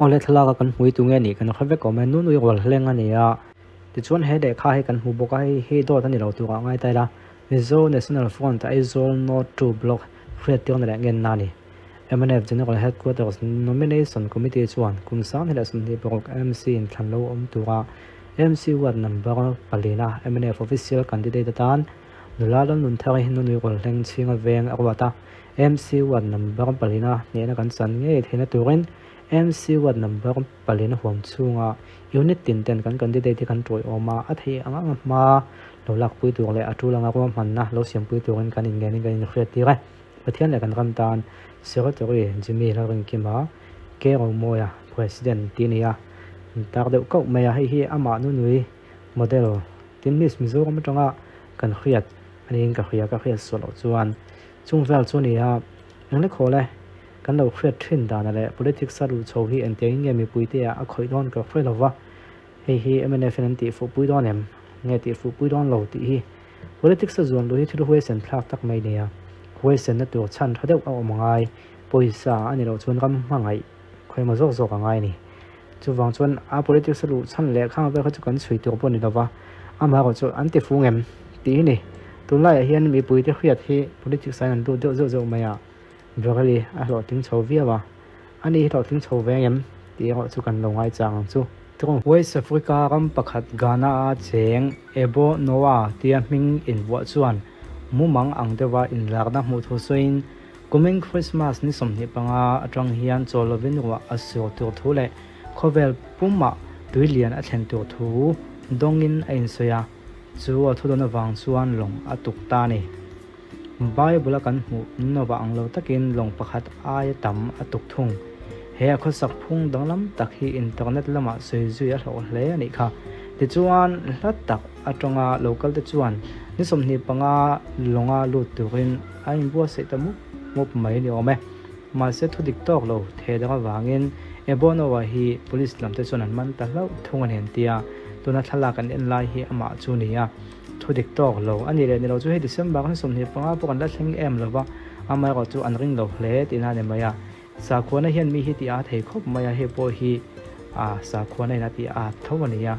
Awle thlalak a kan hmui tu nge nih kan hre vek awm e, nunui rual hleng a ni a. Tichuan he lehkha hi kan hmu bawk a, hei hi dawt a ni lo turah ngai ta ila, Mizo National Front Aizawl North 2 Block hriattirna leh ngenna a ni. Mnf General Headquarters Nomination Committee chuan kum 2026 MC inthlan lo awm tura MC Ward number palina mnf Official Candidate atan nula Lalnunthari Nunui Rawlhleng chhinga veng a ruat a, MC Ward number palina hnehna kan chan ngei theihna turin MC Ward number palina huam chhunga Unit tin ten kan candidate hi kan tawiawm a, a theih ang ang hma lo lakpui tur leh a tul anga ruahmanna lo siampui turin kan inngenin kan inhriattir e. Pathian leh kan ram tan Secretary Jimmy Lalrinkima, K Romawia President tih a ni a, an tar deuh kauh mai a, hei hi amah nunui model tin Miss Mizoram atanga kan hriat a niin ka hria, ka hriat suah loh chuan chung vel chu a ni a, engle khawl e, kan lo hriat thin dana leh politics a luh chho hi engtiangin nge mipuite ah a khawih dawn ka hre lova, hei hi mnf in an tihfuhpui dawn em? Nge tihfuhpui dawn lo tih hi Politics a zuan luh hi thil huaisen thlak tak mai nia. Huaisenna tur chhan tha deuh a awm a ngai. Pawisa a ni loh chuan ram hmangaih khawimaw zawk zawk a ngai a ni. Chuvang chuan a politics a luh chhan leh khang vel kha chu kan chhui tur pawh a ni lova, amaherawh chu an ti fung em tih hi ni. Tunlaiah hian mipuite hriat hi politics ah hian an lut deuh zeuh zeuh mai a, Verali a hlawhtling chho viau a, ani hi hlawhtling chho ve ang em tih erawh chu kan lo ngaichang ang chu. West Africa ram pakhat Ghana-a cheng Ebo Noah tia hming invuah chuan mumang ang deuha inlakna hmuh thu sawiin kumin Christmas ni 25 atang hian chawl lovin ruah a sur tur thu leh khawvel pumah tui lian a thlen tur thu dawngin a insawi a, chu a thudawn avang chuan lawng a tuk ta a ni. Bible-a kan hmuh Nova ang lo takin lawng pakhat aia tam a tuk thung. He a khawsak phung danglam tak hi internet lamah sawi zui a hlawh hle a nih kha. Tichuan, hla tak atanga lo kalte chuan ni 25 lawnga lut turin a inbuatsaih ta mup mup mai ni awm e. Mahse, thu dik tawk lo the dang avangin Ebonoa hi police lamte chuan an man ta hlauh thung a ni an ti a, tuna thlalak an en lai hi amah chu ni a. Thu dik tawk lo a nih leh ni lo chu hei December khan 25 pawh kan la thleng em lo va, amaherawh chu an ring lo hle tihna a ni mai a. Sakhuana hian mi hi tih a thei khawp mai a, hei pawh hi a sakhuana in a tih at tho a ni a.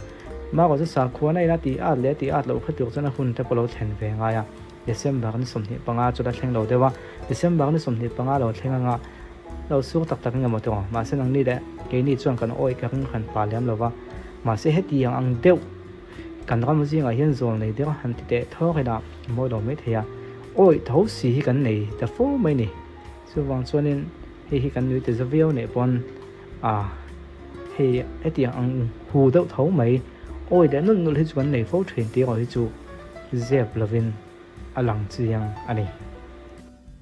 Amaherawh chu sakhuana in a tih at leh tih at loh kha tur chuan a hun te pawh lo thlen ve ngai a. December ni 25 chu la thleng lo deuh a, December ni 25 lo thleng anga lo sur tak tak engemaw tawh mahse nangni leh keini chuan kan awih ka ring hran pah lem lo va, mahse hetiang ang deuh. Kan ram zingah hian zawl nei deuh a han ti teh thawk ila mawi lo mai thei a, awih tho si hi kan nei ta fo mai ni. Chuvang chuanin hei hi kan nui ti za viau nih pawn a hei hetiang ang hu deuh tho mai awih leh nulh nulh hi chu kan nei fo thin tih erawh hi chu zep lovin a lang chiang a ni.